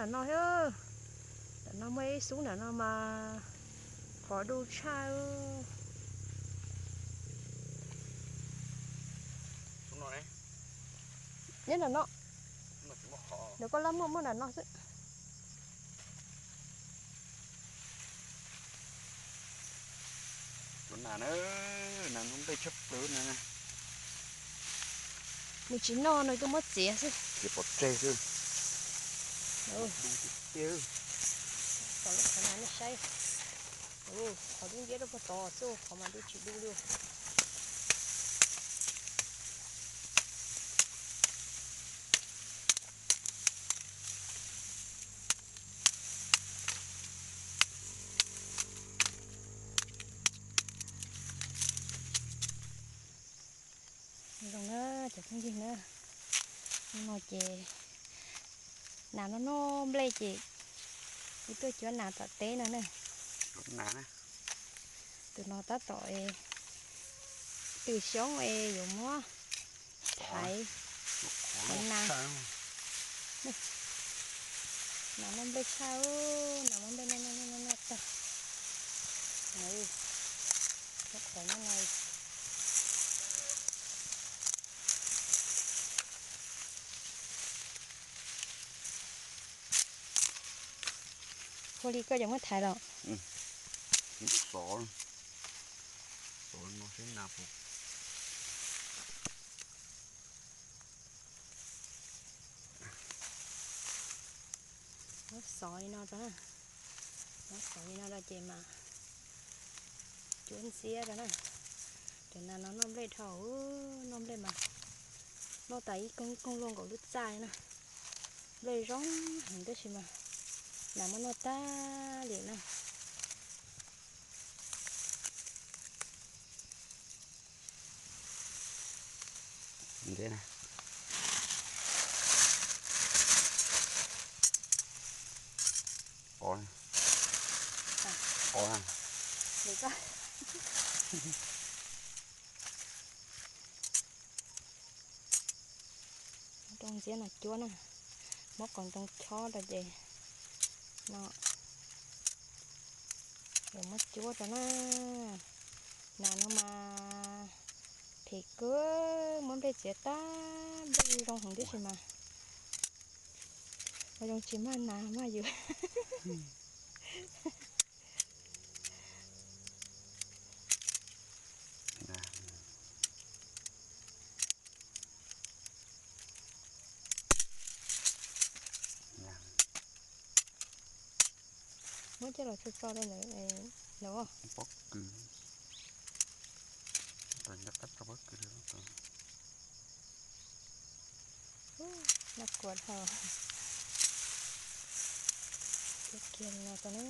Ntawm no, ntawm no muaj ib xub ntawm no mas qhov du tshaj. Nyob ntawm no, ntawm koj lab muaj muaj ntawm no xwb. Tus nas na, nas no nplej tshaj plaws na. Nws tsis noj, nws tuaj muab txiav xwb. Txiav pov tseg xwb. Qhov nas nej saib, qhov dub nciab rau puag tod xwb, qhov mas dub tsis dub li. Zoo na cov phooj ywg na, hnub no ces nas no noj nplej ces kuv tuaj cuab nas tom teb no na. Tus no tab tom tws xyoob es yuav muab thaiv nas. Nas noj nplej tshaj, nas muab nplej noj noj noj noj tag. Qhov no ua li koj cov muab thaiv los. Xov, xov no seb nas puas Muab xov li no rau na, muab xov li no rau ces mas cuab ntxiab rau na. Cov nas no noj nplej dhau, noj nplej mas noj tas ib koog ib koog luaj nkaus lub txaj na. Nplej zoo heev tab sis mas nas muab noj tag li na. Ntoo ntxiab no cuab na, muab qos ntoo chob rau ces no, yuav muab cuab rau na. Nas no mas phem kawg, muab nplej txiav tag, nplej zoo heev tib si mas, zoo tsis mag nas mag yus. Muab coj los tso tso rau ntawd, ntawd pob kws, nyob qab tso pob kws. Noj kua dhau. Kiag li no rau na.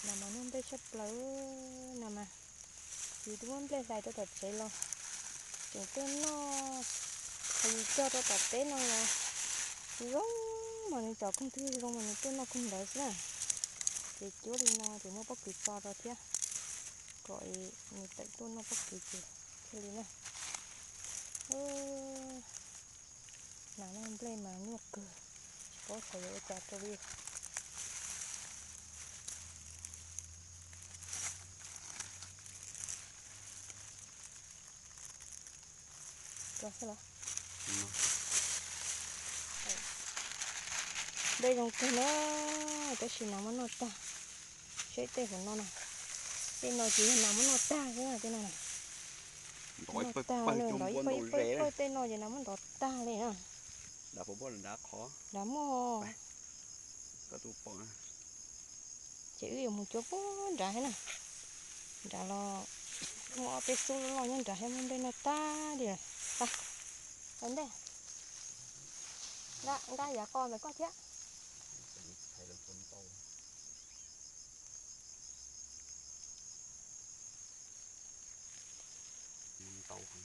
Nas mas noj nplej tshaj plaws no mas. Yus twb muab nplej hlais rau tom tsev los tseem tuaj noj, yus cog rau tom teb no los zoo, mas nws cov koog twg zoo mas nws tuaj noj koog ntawd xwb na. Ces cuab li no ces muab pob kws tso rau thiab, kom nws tawm tuaj noj pob kws ces thiaj li na. Nas noj nplej mas nyuaj kawg, tsis paub xyov yuav ua cas rau li. Nplej zoo kawg na, tab sis nas muab noj tag. Seb tej hauv no na, tej no ces yog nas muab noj tag xwb na, tej no na. Ntov ib pawg pawg, tej no ces nas muab ntov tag li na. Nrad muaj. Ces wb yuav mus cuab puag nrad thiab na. Nrad los muaj ob peb xub loj loj nyob nrad thiab, muab nplej noj tag li lawm. Ua ntej, nqa yav qos ntawm koj thiab. Ntau heev.